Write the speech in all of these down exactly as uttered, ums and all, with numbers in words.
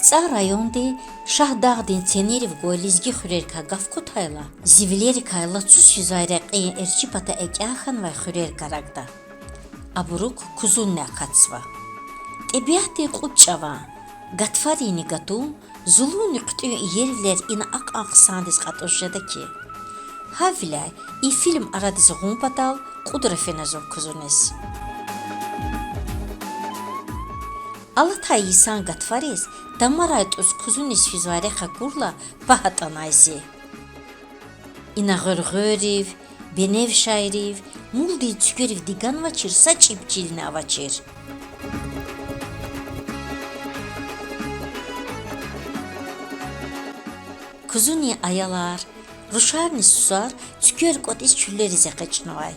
КцӀар районди Шагьдагъдин ценерив гвай лезги хуьрерикай гаф кутайла, зи вилерикай лацуз физвай рекьин эрчӀи пата экӀя хьанвай хуьрер карагда. Абурук Кузунни акатзава. ТӀебиатдин кьуд чӀаван, гатфаринни гатун, зулунни хъуьтӀуьн иервилер ина акьван хъсандиз кьатӀуз жеда хьи. Гьавиляй и фильм арадиз гъун патал кьудра фена зун Кузуниз. Алатай йисан гатфариз тамарай тӀуз Кузуниз физвай рехъ акурла, пагь атӀанай зи. Ина гъуьргъуьррив, беневшайрив, мулдин цуькверив диганвачир са чӀиб чилни авачир. Кузунин аялар, рушарни сусар цуьквер кӀватӀиз чуьллериз экъечӀнавай.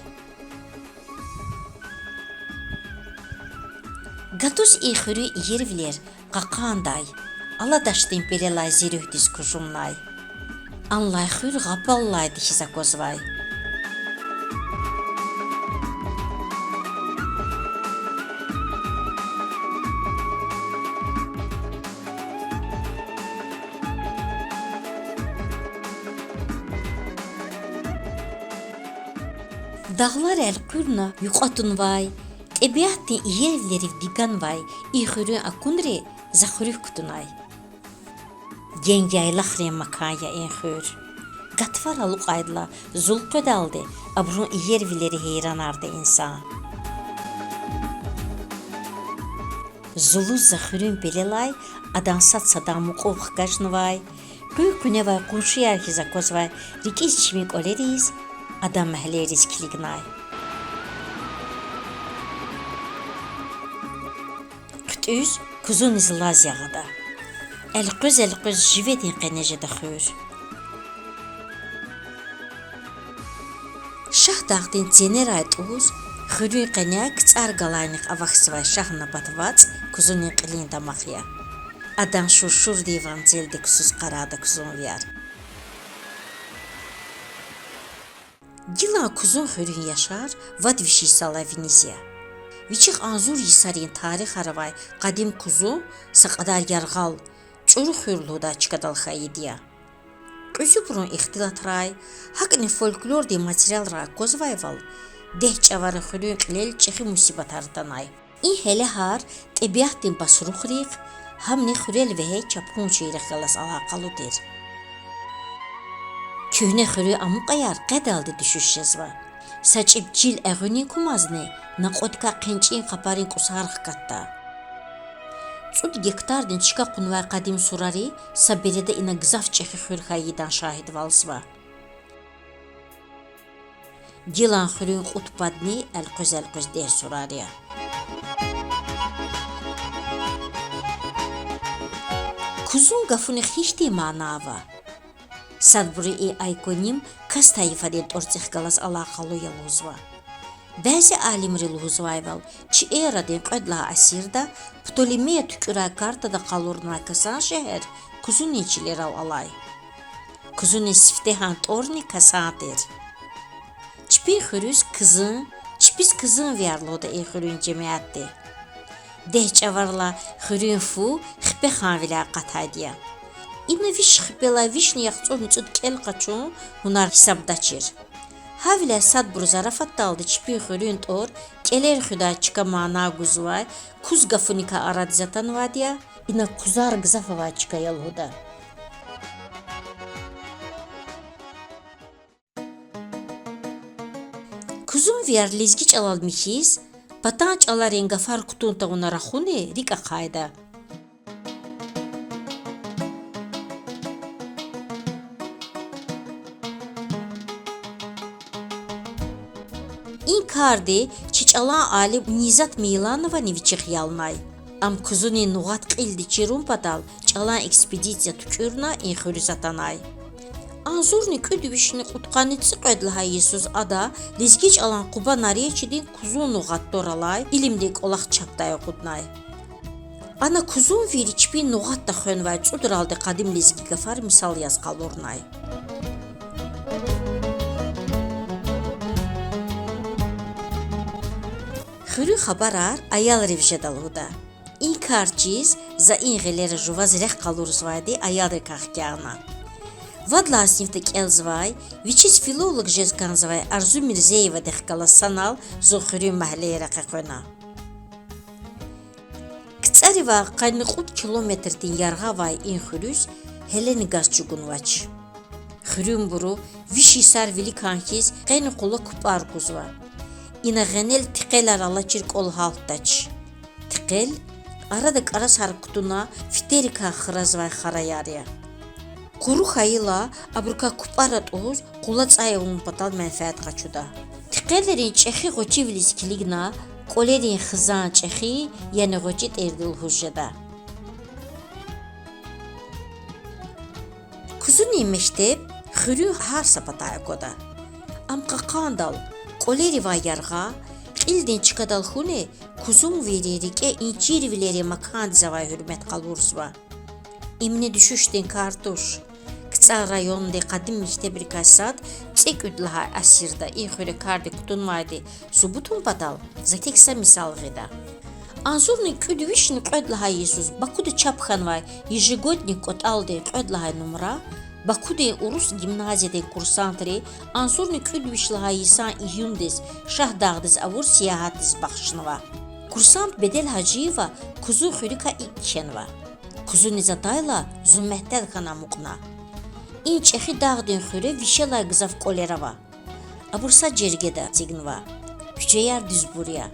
Гатуз и хуьруьн иервилер кьакьандай, аладашдин пелелай зи руьгьдиз кужумнай. Анлай хуьр гъапаллайди хьиз аквазвай. Дагълар элкъуьрна юкьва тунвай, тӀебиатдин иервилерив диганвай и хуьруьн акунри за хуьруьк кутунай. Генг яйлахрин макан я и хуьр. Гатфар алукьайдалай зул къведалди абурун иервилери гьейранарда инсан. Зулуз за хуьруьн пелелай адан сад-садан мукьув хкажнавай, къуьн-къуьневай къуншияр хьиз аквазвай рикӀиз чими кӀвалериз, адан мягьлейриз килигнай. ХъуьтӀуьз Кузуниз лаз ягъада. Элкъвез-элкъвез живедин къене жеда хуьр. Шагьдагъдин ценерай тӀуз хуьруьн къеняй КцӀар галайнихъ авахьзавай Шагьнабат вацӀ Кузунин кьилин дамах я. Адан шуршурдин ванцелди ксуз къарагъда кузунвияр. Гилан Кузун хуьруьн яшар вад виш йисалай виниз я. Вичихъ агъзур йисарин тарихар авай къадим Кузун са кьадар яргъал, ЧӀуру хуьр лугьудай чкадал хьайиди я. Кьуьзуьбурун ихтилатрай, гьакӀни фольклордин материалрай аквазвайвал, дегь чӀавара хуьруьн кьилел чӀехи мусибатар атанай. И гьелегьар тӀебиатдин басрухрихъ, гьамни хуьрел вегьей чапхунчийрихъ галаз алакъалу тир. Куьгьне хуьруьн амукьаяр къедалди дуьшуьш жезва. Са чӀиб чил эгъуьнин кумазни накьвадикай хъенчӀин къапарин кӀусар хкатда. ЦӀуд гектардин чка кьунвай къадим сурари са береда ина гзаф чӀехи хуьр хьайидан шагьидвалзава. Гилан хуьруьн кьуд падни элкъвез-элкъвез дегь сурар я. Кузун гафунихъ гьихьтин мана ава? Садбуру и айконим Кас тайифадин тӀварцӀихъ галаз алакъалу я лугьузва. Бязи алимри лугьузвайвал, чи эрадин кьвед лагьай асирда Птолемея туькӀуьрай картада къалурнавай Касан шегьер Кузунин чилерал алай. Кузунин сифтегьан тӀварни Касан тир. Чпин хуьруьз Кзин, чпиз Кзинвияр лугьуда и хуьруьн жемятди. Дегь чӀаварилай хуьруьн фу хипеханвиляй акъатайди я. Ина виш хипелай вишни яхцӀурни цӀуд кӀел къачун гьунар гьисабдачир. Гьавиляй садбуру зарафатдалди чпин хуьруьн тӀвар кӀелер хуьдай чка мана гузвай куз гафуникай арадиз атанвайди я, ина кузар гзаф авай чка я лугьуда. Кузунвияр лезги чӀалал михьиз, патан чӀаларин гафар кутун тавуна рахуни рикӀ ахъайда. И карди чи чӀалан алим Низат Мейлановани вичихъ ялнай. Ам Кузунин нугъат кьилди чирун патал чӀалан экспедиция туькӀуьрна и хуьруьз атанай. Агъзурни кӀуьд вишни кьудкъанни цӀикьвед лагьай йисуз ада лезги чӀалан Къуба наречидин Кузун нугъат тӀвар алай илимдин кӀвалах чапдай акъуднай. Ана кузунвийри чпин нугъатда хвенвай цӀудралди къадим лезги гафар мисал яз къалурнай. Хуьруьн хабарар аялрив жеда лугьуда. И кар чиз За и гъилера жуваз рехъ къалурзавайди аялрикай хкягъна. Вад лагьай синифда кӀелзавай, вичиз филолог жез кӀанзавай Арзу Мирзеевадихъ галаз санал зун хуьруьн магьлейрихъ къекъвена. КцӀаривай къанни кьуд километрдин яргъа авай и хуьруьз гьелени газ чӀугунвач. Хуьруьнбуру виш йисар виликан хьиз къени къула купӀар гузва. Ина гъенел тикъелар алачир кӀвал гьалтдач. Тикъел арада кӀарасар кутуна фитерикай хразвай хараяр я. Къуру хьайила, абурукай купӀар атӀуз, къула цӀай авун патал менфят къачуда. Тикъелрин чӀехи гъвечӀивилиз килигна, кӀвалерин хизан чӀехи, яни гъвечӀи тӀерди лугьуз жеда. Кузунин мектеб хуьруьн гьар са патай аквада. Ам кьакьандал, кӀвалеривай яргъа, кьилдин чкадал хьуни, кузунвийрин рикӀе инчирвилерин макандиз авай гьуьрмет къалурзава. Имни дуьшуьшдин кар туш. КцӀар райондин къадим мектебрикай сад цӀекӀуьд лагьай асирда и хуьре кардик кутунвайди субутун патал за тек са мисал гъида. Агъзурни кӀуьд вишни кьвед лагьай йисуз Бакуда чап хьанвай Ежегодник кӀватӀалдин кьвед лагьай нумра Бакудин урус гимназиядин курсантри агъзурни кӀуьд виш лагьай йисан июндиз Шагьдагъдиз авур сиягьатдиз бахшнава. Курсант Бедел Гьажиева кузун хуьруькай икӀ кхьенва. Кузуниз атайла, зун мягьтел хьана амукьна. И чӀехи дагъдин хуьре вишелай гзаф кӀвалер ава. Абур са жергеда эцигнава. Куьчеяр дуьзбур я.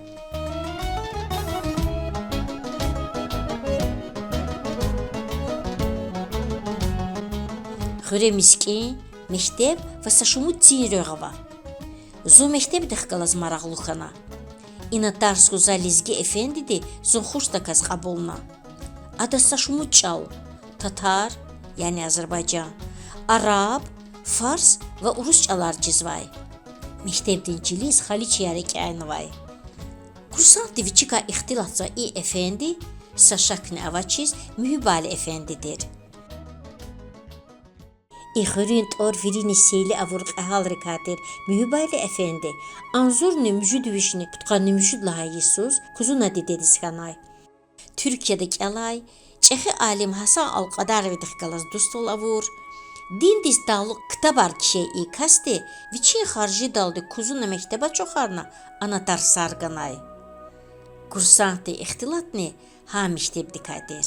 Хуьре мискӀин, мектеб ва са шумуд цин регъ ава. Зун мектебдихъ галаз марагълу хьана. Ина тарс гузвай лезги эфендиди зун хушдаказ кьабулна. Адаз са шумуд чӀал: татар, яни азербайжан, араб, фарс ва урус чӀалар чизвай. Мектебдин чилиз халичияр экӀянавай. Курсантди вичикай ихтилатзавай и эфенди, са шакни авачиз, Муьгьуьбали эфенди тир. И хуьруьн тӀвар вириниз сейли авур кьегьалрикай тир Муьгьуьбали эфенди агъзурни муьжуьд вишни пудкъанни муьжуьд лагьай йисуз Кузуна дидедиз хьанай. Туьркияда кӀелай, чӀехи алим Гьасан ал-Кьадаровидихъ галаз дуствал авур, диндиз талукь ктабар кхьей и касди вичин харжидалди Кузуна мектеб ачухарна, ана тарсар ганай. Курсантдин ихтилатни гьа мектебдикай тир.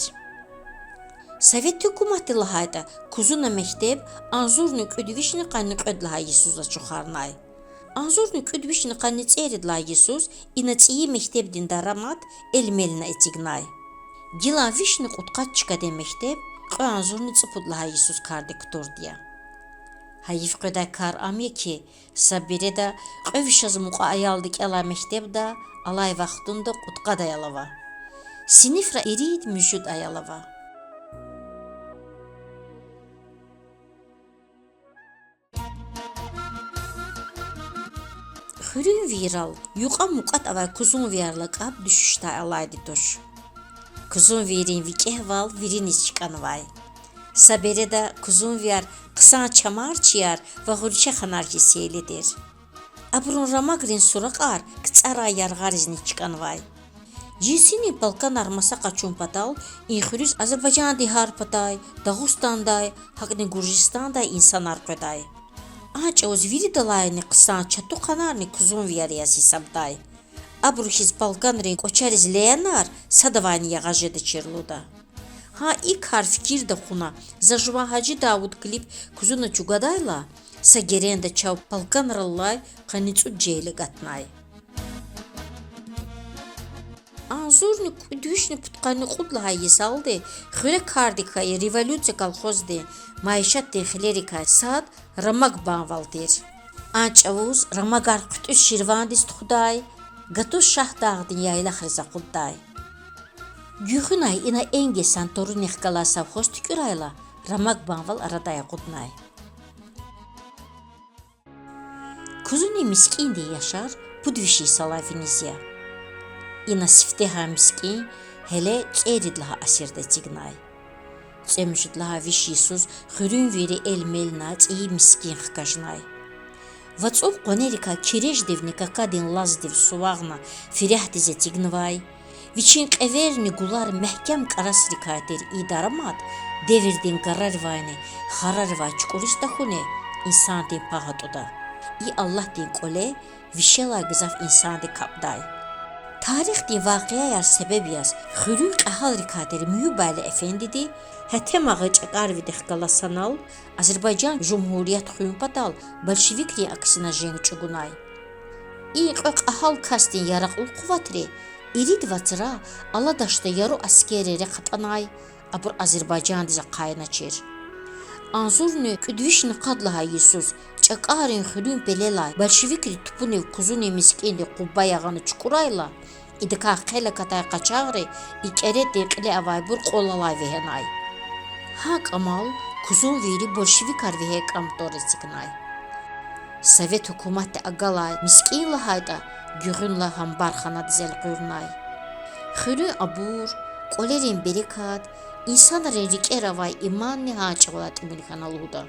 Совет гьукуматди лагьайтӀа, Кузуна мектеб агъзурни кӀуьд вишни къанни кьвед лагьай йисуз ачухарнай. Агъзурни кӀуьд вишни къанни цӀерид лагьай йисуз ина цӀийи мектебдин дарамат Эл-Мелна эцигнай. Гилан вишни кьудкъад чкадин мектеб кьве агъзурни цӀипуд лагьай йисуз кардик кутурди я. Гьайиф къведай кар ам я хьи, са береда кьве вишаз мукьва аялди кӀелай мектебда алай вахтунда кьудкъад аял ава. Синифра ирид-муьжуьд аял ава. Хуьруьнвийрал юкьва мукӀватӀ авай кузунвияр лакӀаб дуьшуьшдай алайди туш. Кузунвийрин викӀегьвал вириниз чкӀанвай. Са береда кузунвияр хъсан чамарчияр ва гъуьрчеханар хьиз сейли тир. Абурун рамагрин суракьар КцӀарай яргъаризни чкӀанвай. Жинсинин балкӀанар маса къачун патал и хуьруьз Азербайжандин гьар патай, Дагъустандай, гьакӀни Гуржистандай инсанар къведай. А чӀавуз виридалайни хъсан чатухъанарни кузунвияр яз гьисабдай. Абуру хьиз балкӀанрин кӀвачериз леянар садавайни ягъаз жеда чирлуда. Гьа и кар фикирда кьуна, за жуван Гьажи Давуд клип Кузуна чӀугвадайла, са геренда чав балкӀанраллай къанни цӀуд жегьил агатнай. Агъзурни кӀуьд вишни пудкъанни кьуд лагьай йисалди хуьре кардик хьайи «Революция» колхоздин майишатдин хилерикай сад Рамаг банвал тир. А чӀавуз рамагар хъуьтӀуьз Ширвандиз тухудай, гатуз Шагьдагъдин яйлахриз акъуддай. Гуьгъуьнай ина Энгельсан тӀварунихъ галай совхоз туькӀуьрайла, Рамаг банвал арадай акъуднай. Кузунин мискӀиндин яшар пуд виш йисалай виниз я. Ина сифте гьа мискӀин гьеле цӀерид лагьай асирда эцигнай. ЦӀемуьжуьд лагьай виш йисуз хуьруьнвийри Эл-Мелна цӀийи мискӀин хкажнай. ВацӀув къванерикай киреждивни какадин лаздив сувагъна фирягьдиз эцигнавай, Вичин кьеверни гулар мягькем кӀарасрикай тир и дарамат девирдин гараривайни хараривай чукӀуриз тахьуни инсандин пагь атӀуда. И Аллагьдин кӀвале вишелай гзаф инсанди капӀдай. Тарихдин вакъиаяр себеб яз, хуьруьн кьегьалрикай тир Муьгьуьбайли эфендиди, Гьетемагъи чӀакӀарвидихъ галаз санал, Азербайжан жумгьурият хуьн патал большевикрин аксина женг чӀугунай. И кьве кьегьал касдин яракьлу къуватри ирид вацра Аладашда яру аскерри рехъ атӀанай, абур Азербайжандиз ахъайначир. Агъзурни кӀуьд вишни къад лагьай йисуз чӀакӀаррин хуьруьн пелелай большевикри тупунив Кузунин мискӀинди къубба ягъана чукӀурайла, идакай хъел акатай къачагъри и кӀеретӀдин кьиле авайбур кьвал алай вегьенай. Гьа кӀамал Кузунвийри большевикар вегьей кӀам тӀвар эцигнай. Совет гьукуматди агалай мискӀин лагьайтӀа, гуьгъуьнлай гьамбарханадиз элкъуьрнай. Хуьруьн абур, кӀвалерин берекат, инсанрин рикӀера авай иманни гьа чӀавалай тӀимил хьана лугьуда.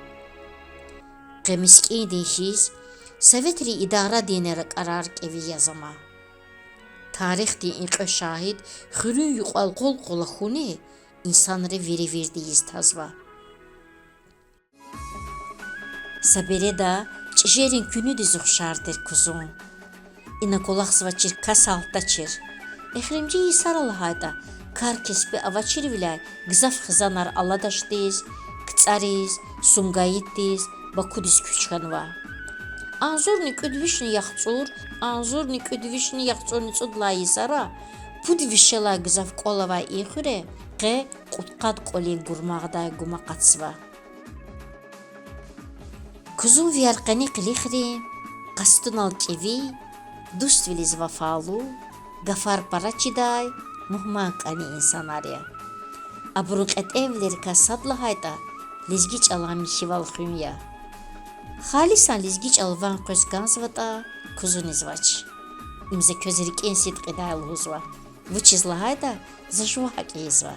Къе мискӀиндин хьиз советрин идарадинни ракӀарар кӀеви яз ама. Тарихдин и кьве шагьид хуьруьн юкьвал къвал-къвала хьуни инсанри вири вирди ийиз тазва. Са береда чӀижерин куьнуьдиз ухшар тир Кузун. Ина кӀвалахзавачир кас алтачир. Эхиримжи йисара лагьайтӀа, кар-кеспи авачирвиляй гзаф хизанар Аладашдиз, КцӀариз, Сумгаитдиз, Бакудиз куьч хьанва. Агъзурни кӀуьд вишни яхцӀур, агъзурни кӀуьд вишни яхцӀурни цӀуд лагьай йисара пуд вишелай гзаф кӀвал авай и хуьре къе кьудкъад кӀвалин гурмагъдай гум акъатзава. Кузунвияр къени къилихрин, къастунал кӀеви, дуствилиз вафалу, гафар пара чидай, мугьман кӀани инсанар я. Абурун кьетӀенвилерикай сад лагьайтӀа, лезги чӀалан михьивал хуьн я. Халисан лезги чӀал ван къвез кӀанзаватӀа, Кузуниз вач. Им за квез рикӀин сидкьидай лугьузва. Вучиз лагьайтӀа, за жува гьакӀ ийизва.